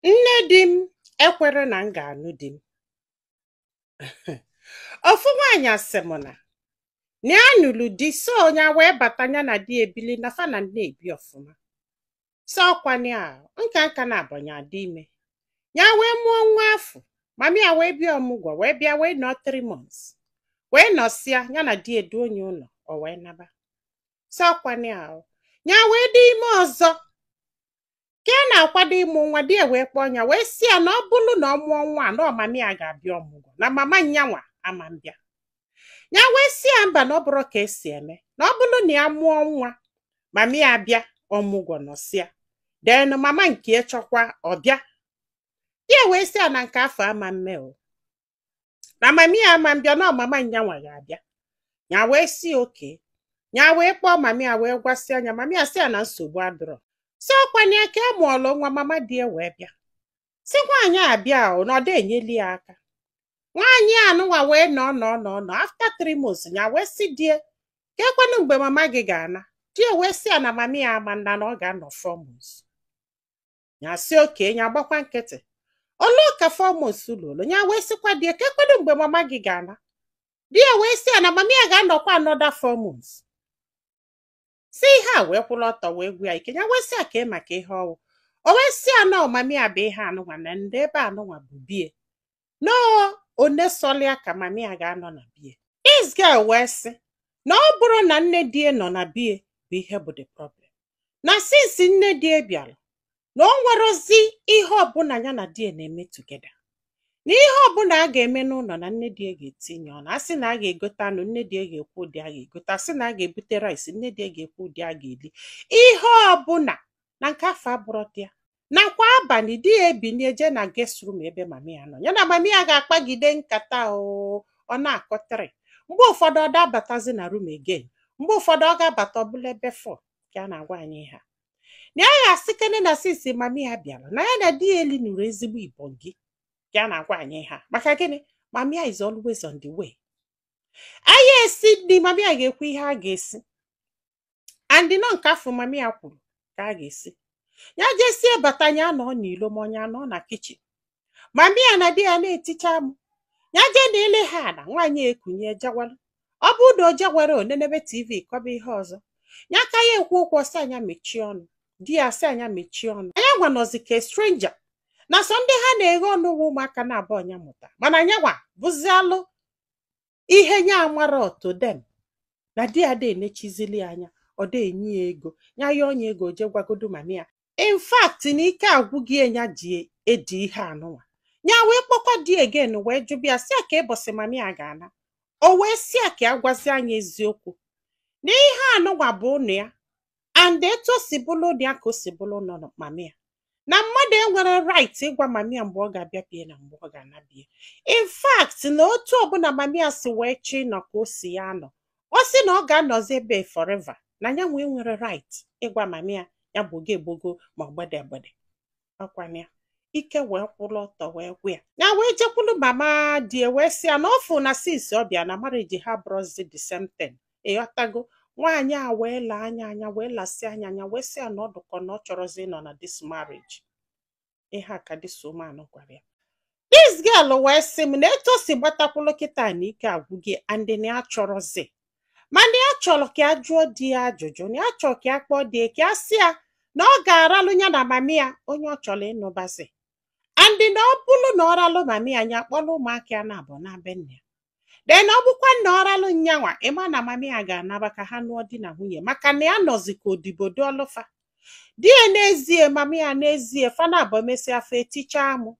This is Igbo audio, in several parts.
Nne di m ekwere na m ga-anụ di m. Ofu nwaanyị asị m na na ya nụrụ di, so ya wee bata, ya na di ebili na fa na na-ebi ọfụma. So ọkwana ya nka nka na abanye adị ime, ya wee mụọ nwa afọ. Mami ya wee bịa ọmụgwọ, wee bịa wee nọ 3 months, wee nọsịa, ya na di edu onye ụlọ, o wee naba. So ọkwana ya, ya wee dị ime ọzọ. Ka a na-akwado ịmụ nwa, di ya wee kpọọ ya, wee sị ya na ọ bụrụ na ọ mụọ nwa a, na ọ mami ya ga-abịa ọmụgwọ, na mama nyanwa ama mbịa. Ya wee sị ya mba, na ọ bụrụ ka esi eme, na ọ bụrụ na ya mụọ nwa, mami ya bịa ọmụgwọ nọsịa, then mama nke ya chọkwa ọbịa. Ya wee sị ya na nke afọ ama mme o, na mami ya ama mbịa, na ọ mama nyanwa ga-abịa. Ya wee sị oke. Ya wee kpọọ mami ya, wee gwasị anya mami ya, sị ya na nsogbu adịrọ. Si ọkwana ya ka e mụọlụ nwa, mama di ya wee bịa, si nwaanyị a bịa o, na ọ dị enyeli ya aka. Nwaanyị anụnwa wee nọ nọ nọ nọ. After 3 months, ya wee sị die, ka ekwenụ mgbe mama gị ga-ana? Di ya wee sị ya na mami ya ama nna, na ọ ga-anọ 4 months. Ya sị oke, ya gbakwa nkịtị. Olu ka 4 months lụrụ, ya wee sịkwa di ya, ka ekwenụ mgbe mama gị ga-ana? Di ya wee sị ya na mami ya ga-anọkwa another 4 months. Si ihe a wee kwụrụ ọtọ wee gwu ya ike. Ya wee sị ya ka maka ihe ọwụ. O wee sị ya na mami ya bụ ihe anụnwa na ndị ebe anụnwa bụ bie nọọ one sọlịa ka mami ya ga-anọ na bie. This girl wee sị na ọ bụrụ na nne di ya nọ na bie bụ ihe bụ the problem, na since nne di ya bịara, na o nwerozi ihe ọbụla ya na di ya na-eme together, na ihe ọbụla a ga-eme n'ụlọ, na nne di ya ga-etinye ọnụ. Asị na a ga-egote anụ, nne di ya ga-ekwu ụdị a ga-egote. Asị na a ga-ebute rice, nne di ya ga-ekwu ụdị a ga-eli. Ihe ọbụla na nke afọ abụrọ di ya. Nakwa abalị, di ya ebinie jee na guest room ebe mami ya nọ, ya na mami ya ga-akpagide nkata o, ọ na-akọtịrị. Mgbe ụfọdụ ọ da-abatazi na room again, mgbe ụfọdụ ọ ga-abata ọbụla ebe 4 ka a na-agwa anyị ha na ya ga-asị kene na since mami ya bịara, na ya na di ya elinuru ezigbo ibongi. Ka a na-agwa anyị ha, maka gịnị? Mami ya is always on the way. Anyị esi nri, mami ya ga-ekwu ihe a ga-esi, and nọ nke afọ mami ya kwuru ka a ga-esi. Ya jesie bata, ya nọ n'ilo, ma ọnya nọ na kitchen, mami ya na di ya na-eticha amụ. Ya jee na ele ha ala, nwaanyị ekunye jewara. Ọ bụrụ na o jewara onenebe TV, kọba ihe ọzọ, ya ka ya ekwu okwu, ọsị anya mechie ọnụ. Di ya sị anya mechie ọnụ. Anya nwa nọzi ka stranger na sọ ndị ha na-eghe ọnụ ụwa, ụmụaka na-abụ ọnya mụta, mana nyanwa bụzialụ ihe nya amara to them. Na di ya da enechizili anya, ọ da enye ya ego. Ya ya onye ego jee gwagodo mami ya. In fact, na ike agwụghị ya ji edi ihe anụnwa. Ya wee kpọkwa di again, wee jụbịa, sị ya ka ịbọsị mami ya ga-ana. O wee sị ya ka a gwazi anyị eziokwu, na ihe anụnwa bụ ụnụ ya, and etu o si bụrụ ụnụ ya ka o si bụrụ ụlọ mami ya, na mmadụ enwere right ịgwa mami ya mgbe ọ ga-abịa bie na mgbe ọ ga-ana bie. In fact, na otu ọbụla mami ya si wee chọọ ịnọ ka o si ya nọ, ọ sị na ọ ga-anọzi ebe forever, na ya nwee nwere right ịgwa mami ya ya gbogo egbogo ma ọ gbede egbede. Ọkwana ya ike wee kwụrụ ọtọ wee gwa ya. Ya wee jekwulu mama di ya, wee sị ya na ọ fụ na since ọ bịa na marriage ha bụrụzi the same thing. Ịghọtago? Nwaanyị a wee lee anya anya, wee lasị anya anya, wee sị ya na ọ dụkọ na ọ chọrọzi ịnọ na this marriage. Ihe a ka this woman gwara ya. This girl wee sị m na etu o si gbatakwulu kịta, na ike agwụghị, and na ya chọrọzi, mana ya chọrọ ka a jụọ di ya ajụjụ, na ya chọrọ ka a kpọọ di ya, ka a sị ya na ọ ga-aralụ ya na mami ya onye ọ chọrọ ịnụbazi, and na ọ bụrụ na ọ ralụ mami ya, anya kpọrọ ụmụaka ya na-abụ na be nna ya. Then ọ bụkwa na ọ ralụ nyanwa, ịma na mami ya ga-anaba ka ha nụọ di na nwunye, maka na ya nọzi ka odibo dụọlụfa di ya. N'ezie, mami ya, n'ezie, fana abụọ mesịa afọ eticha amụ,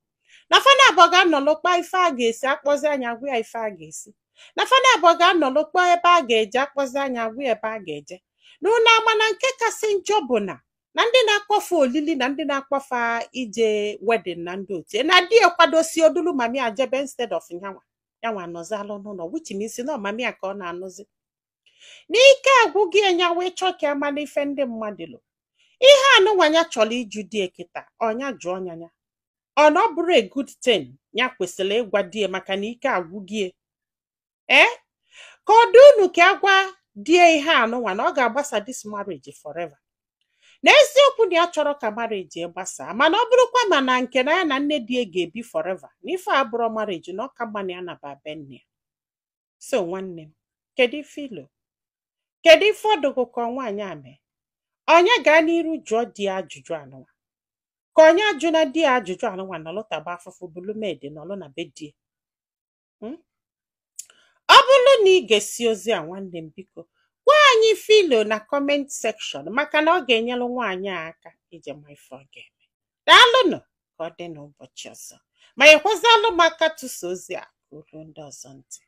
na fana abụọ ga-anọlụ kpa ife a ga-esi, akpọzi anya gwa ya ife a ga-esi, na fana abụọ ga-anọlụ kpọọ ebe a ga-eje, akpọzi anya gwa ya ebe a ga-eje. Na unu ama na nke kasị njọ bụ na ndị na-akpọfe olili na ndị na-akpọfa ije wedding na ndị otu na di ya kwadosi odulu mami ya jebe instead of nyanwa. Yanwa nọzialụ n'ụlọ, which means na mami ya ka ọ na-anụzi. N'ike agwụghị ya, wee chọọ ka amala ife ndị mmadụ lụ. Ihe anụnwa ya chọrọ iju di kịta, ọnya jụọ ya ya ọ na ọ bụrụ a good thing ya kwesịrị ịgwa di ya, maka na ike agwụghị. Ee, ka ọ dị unu ka a gwa di ya ihe anụnwa, na ọ ga-agbasa this marriage forever. Na eziokwu na ya chọrọ ka marriage gbasaa, mana ọ bụrụkwa ma na nke na ya na nne di ya ga-ebi forever, na ife a bụrụ marriage, na ọ ka mma na ya naba be nne ya. So nwanne m, kedu ife ilo? Kedu ife ọdụgụ ka nwaanyị a mee? Onye gaa n'iru jụọ di ya ajụjụ anụnwa, ka onye ajụ na di ya ajụjụ anụnwa, nọlụtagba afụfụ bulu maid nọlụ na be di ya? Ọ bụrụ na ị ga-esi ozi a, nwanne m, biko gwa anyị filo na comment section, maka na ọ ga-enyere nwaanyị a aka iji ma ife ọ ga-eme. Daalụnụ, ka ọ dị n'ụbọchị ọzọ. Ma ekwezalụ m aka tụsa ozi a ka o ruo ndị ọzọ ntị.